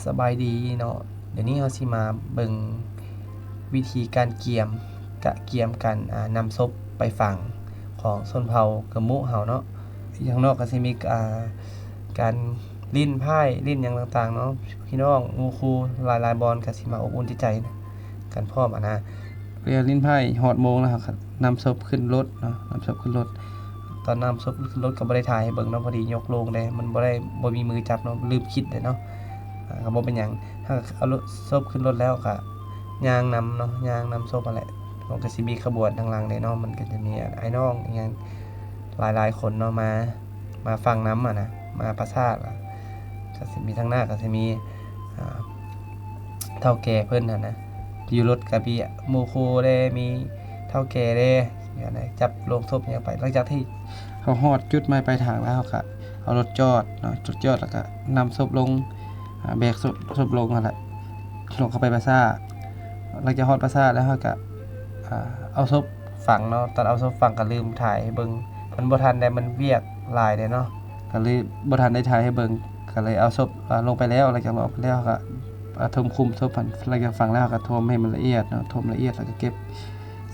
ສະບາຍດີເນາະ, ດຽວນີ້ເຮົາຊິມາເບິ່ງວິທີການກຽມ ກະກຽມການ ອາ ນຳສົບໄປຝັງຂອງຊົນເຜົ່າກະມຸເຮົາເນາະ. ຢູ່ທາງນອກກະຊິມີ ອາ ການຫຼິ້ນໄພ້ຫຼິ້ນຫຍັງຕ່າງໆເນາະ, ພີ່ນ້ອງໝູ່ຄູ່ຫຼາຍໆບ່ອນກະຊິມາອົບອຸ່ນຈິດໃຈກັນພ້ອມຫັ້ນນະ. ແລ້ວຫຼິ້ນໄພ້ຮອດໂມງແລ້ວ ເຮົາກະນຳສົບຂຶ້ນລົດເນາະ, ນຳສົບຂຶ້ນລົດ. ຕອນນຳສົບຂຶ້ນລົດກະບໍ່ໄດ້ຖ່າຍໃຫ້ເບິ່ງເນາະ, ພໍດີຍົກໂລງເດ້ ມັນບໍ່ໄດ້ ບໍ່ມີມືຈັບເນາະ, ລືມຄິດເດ້ເນາະ. ອາ ກະບໍ່ເປັນຫຍັງ, ເຮົາກະເອົາລົດ ສົບຂຶ້ນລົດແລ້ວກະຍ່າງນຳເນາະ, ຍ່າງນຳສົບຫັ້ນແຫຼະ. ມັນກະຊິມີຂະບວນທາງຫຼັງເດ້ເນາະ, ມັນກະຈະມີອ້າຍນ້ອງອີ່ຫຍັງຫຼາຍໆຄົນເນາະ ມາ ມາຝັງນຳຫັ້ນນະ, ມາປະສາດ. ກະຊິມີທາງໜ້າກະຊິມີ ອາ ເຖົ້າແກ່ເພິ່ນຫັ້ນນະ, ຢູ່ລົດກະມີໝູ່ຄູ່ເດ້ ມີເຖົ້າແກ່ເດ້ ຈັ່ງຊີ້ນະ, ຈັບໂລງສົບຫຍັງໄປ. ຫຼັງຈາກທີ່ເຮົາຮອດຈຸດໝາຍປາຍທາງແລ້ວ ເຮົາກະເອົາລົດຈອດເນາະ, ຈົດ ຈອດແລ້ວກະນຳສົບລົງ ອາ ແບກສົບ ສົບລົງຫັ້ນແຫຼະ ລົງເຂົ້າໄປປະສາດ. ຫຼັງຈາກຮອດປະສາດແລ້ວ ເຮົາກະ ອາ ເອົາສົບຝັງເນາະ. ຕອນເອົາສົບຝັງກະລືມຖ່າຍໃຫ້ເບິ່ງ, ມັນບໍ່ທັນໄດ້ ມັນວຽກຫຼາຍເດ້ເນາະ, ກະເລີຍບໍ່ທັນໄດ້ຖ່າຍໃຫ້ເບິ່ງ. ກະເລີຍເອົາສົບ ອາ ລົງໄປແລ້ວ, ຫຼັງຈາກລົງໄປແລ້ວ ເຮົາກະ ອາ ຖົມຄຸມສົບຫັ້ນ. ຫຼັງຈາກຝັງແລ້ວ ເຮົາກະຖົມໃຫ້ມັນລະອຽດເນາະ, ຖົມລະອຽດແລ້ວກະເກັບ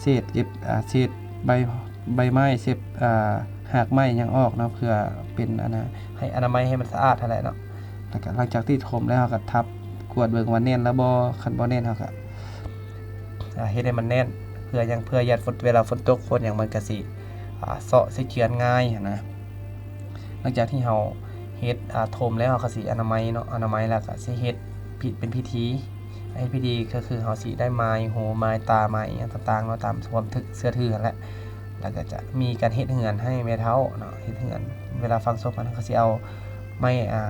ເສດ ເກັບ ອາ ເສດໃບ ໃບໄມ້ ເສດ ອາ ຮາກໄມ້ຫຍັງອອກເນາະ, ເພື່ອເປັນ ອັນນະ ໃຫ້ອະນາໄມໃຫ້ມັນສະອາດຫັ້ນແຫຼະເນາະ. ແລ້ວກະຫຼັງຈາກທີ່ຖົມແລ້ວ ເຮົາກະທັບ ກວດເບິ່ງວ່າແໜ້ນແລ້ວບໍ່, ຄັນບໍ່ແໜ້ນ ເຮົາກະ ອາ ເຮັດໃຫ້ມັນແໜ້ນ. ເພື່ອຫຍັງ? ເພື່ອຢ້ານຝົນ ເວລາຝົນຕົກຝົນຫຍັງ ມັນກະຊິ ອາ ເຊາະຊິເຈື່ອນງ່າຍຫັ້ນນະ. ຫຼັງຈາກທີ່ເຮົາເຮັດ ອາ ຖົມແລ້ວ ເຮົາກະຊິອະນາໄມເນາະ, ອະນາໄມແລ້ວກະຊິເຮັດ ເປັນພິທີ. ເຮັດພິທີກະຄືເຮົາຊິໄດ້ໝາຍຫູໝາຍຕາ ໝາຍອີ່ຫຍັງຕ່າງໆເນາະ ຕາມຄວາມເຊື່ອຖືຫັ້ນແຫຼະ. ແລ້ວກະຈະມີການເຮັດເຮືອນໃຫ້ແມ່ເຖົ້າເນາະ, ເຮັດເຮືອນ. ເວລາຝັງສົບຫັ້ນ ເຮົາກະຊິເອົາໄມ້ ອາ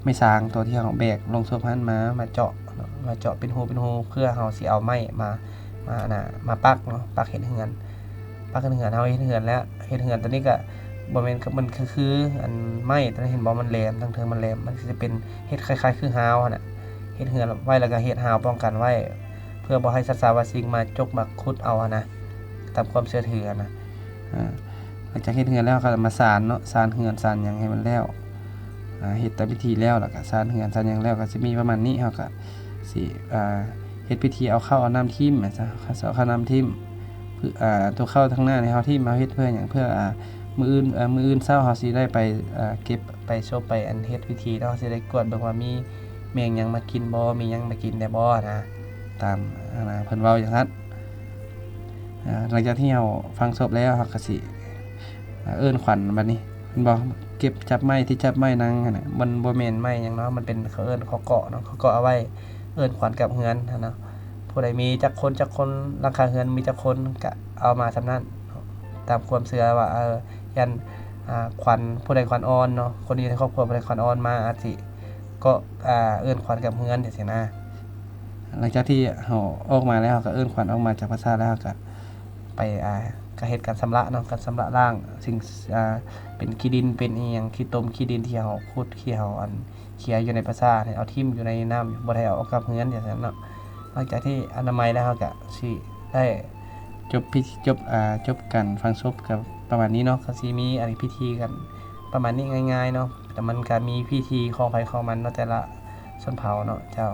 ໄມ້ສາງ ໂຕທີ່ເຮົາແບກລົງສົບຫັ້ນມາ ມາເຈາະເນາະ, ມາເຈາະເປັນຮູເປັນຮູ ເພື່ອເຮົາຊິເອົາໄມ້ມາ ມາ ອັນນະ ມາປັກເນາະ, ປັກເຮັດເຮືອນ. ປັກເຮັດເຮືອນ ເຮົາເຮັດເຮືອນແລ້ວ ເຮັດເຮືອນໂຕນີ້ກະບໍ່ແມ່ນ ມັນກະຄື ອັນໄມ້ໂຕນັ້ນ ເຫັນບໍ່ ມັນແຫຼມ, ທາງເທິງມັນແຫຼມ, ມັນກະຈະເປັນ ເຮັດຄ້າຍໆຄືຮາວຫັ້ນນະ. ເຮັດເຮືອນໄວ້ແລ້ວກະເຮັດຮາວປ້ອງກັນໄວ້ ເພື່ອບໍ່ໃຫ້ສັດສາວາສິ່ງມາຈົກມາຂຸດເອົາຫັ້ນນະ, ຕາມຄວາມເຊື່ອຖືຫັ້ນນະ. ອາ ຫຼັງຈາກເຮັດເຮືອນແລ້ວ ເຮົາກະມາສານເນາະ, ສານເຮືອນສານຫຍັງໃຫ້ມັນແລ້ວ. ອາ ເຮັດຕາມພິທີແລ້ວ ແລ້ວກະສານເຮືອນສານຫຍັງແລ້ວ ກະຊິມີປະມານນີ້. ເຮົາກະຊິ ອາ ເຮັດພິທີເອົາເຂົ້າເອົານ້ຳຖິ້ມ ເອົາເຂົ້ານ້ຳຖິ້ມ. ອາ ໂຕເຂົ້າທາງໜ້ານີ້ເຮົາຖິ້ມ ເຮົາເຮັດເພື່ອຫຍັງ? ເພື່ອ ອາ ມື້ອື່ນ ອາ ມື້ອື່ນເຊົ້າເຮົາຊິໄດ້ໄປ ອາ ເກັບ ໄປສົບ ໄປ ອັນ ເຮັດພິທີເນາະ, ເຮົາຊິໄດ້ກວດເບິ່ງວ່າມີແມງຫຍັງມາກິນບໍ່ ມີຫຍັງມາກິນແດ່ບໍ່ນະ, ຕາມ ອັນນະ ເພິ່ນເວົ້າຈັ່ງຊັ້ນ. ອາ ຫຼັງຈາກທີ່ເຮົາຝັງສົບແລ້ວ ເຮົາກະຊິ ອາ ເອີ້ນຂວັນບາດນີ້ ແມ່ນບໍ່? ເກັບຈັບໄມ້ ທີ່ຈັບໄມ້ນາງຫັ້ນນະ, ມັນບໍ່ແມ່ນໄມ້ຫຍັງເນາະ, ມັນເປັນ ເຂົາເອີ້ນເຂົາເກາະເນາະ, ເຂົາເກາະເອົາໄວ້ເອີ້ນຂວັນກັບເຮືອນຫັ້ນນະ. ຜູ້ໃດມີຈັກຄົນ ຈັກຄົນ ຫຼັງຄາເຮືອນມີຈັກຄົນກະເອົາມາສ່ຳນັ້ນ ຕາມຄວາມເຊື່ອວ່າ ເອີ ຢ້ານ ອາ ຂວັນ ຜູ້ໃດຂວັນອ່ອນເນາະ, ຄົນຢູ່ໃນຄອບຄົວຜູ້ໃດຂວັນອ່ອນມາ ອາດຊິເກາະ ອາ ເອີ້ນຂວັນກັບເຮືອນຈັ່ງຊີ້ນະ. ຫຼັງຈາກທີ່ເຮົາອອກມາແລ້ວ ເຮົາກະເອີ້ນຂວັນອອກມາຈາກປາສາດແລ້ວ ເຮົາກະໄປ ອາ ກະເຮັດການຊຳລະເນາະ, ການຊຳລະລ້າງສິ່ງ ອາ ເປັນຂີ້ດິນ ເປັນອີ່ຫຍັງ ຂີ້ຕົມຂີ້ດິນທີ່ເຮົາຂຸດ ທີ່ເຮົາ ອັນ ເຄຍຢູ່ໃນປາສາດ ເອົາຖິ້ມຢູ່ໃນນ້ຳ ບໍ່ໄດ້ເອົາອອກກັບເຮືອນຈັ່ງຊັ້ນເນາະ. ຫຼັງຈາກທີ່ອະນາໄມແລ້ວ ເຮົາກະຊິໄດ້ຈົບພິທີ ຈົບ ອາ ຈົບການຝັງສົບກະປະມານນີ້ເນາະ, ກະຊິມີ ອັນ ພິທີກັນປະມານນີ້ງ່າຍໆເນາະ, ແຕ່ມັນກະມີພິທີຂອງໃຜຂອງມັນເນາະ ແຕ່ລະຊົນເຜົ່າເນາະເຈົ້າ.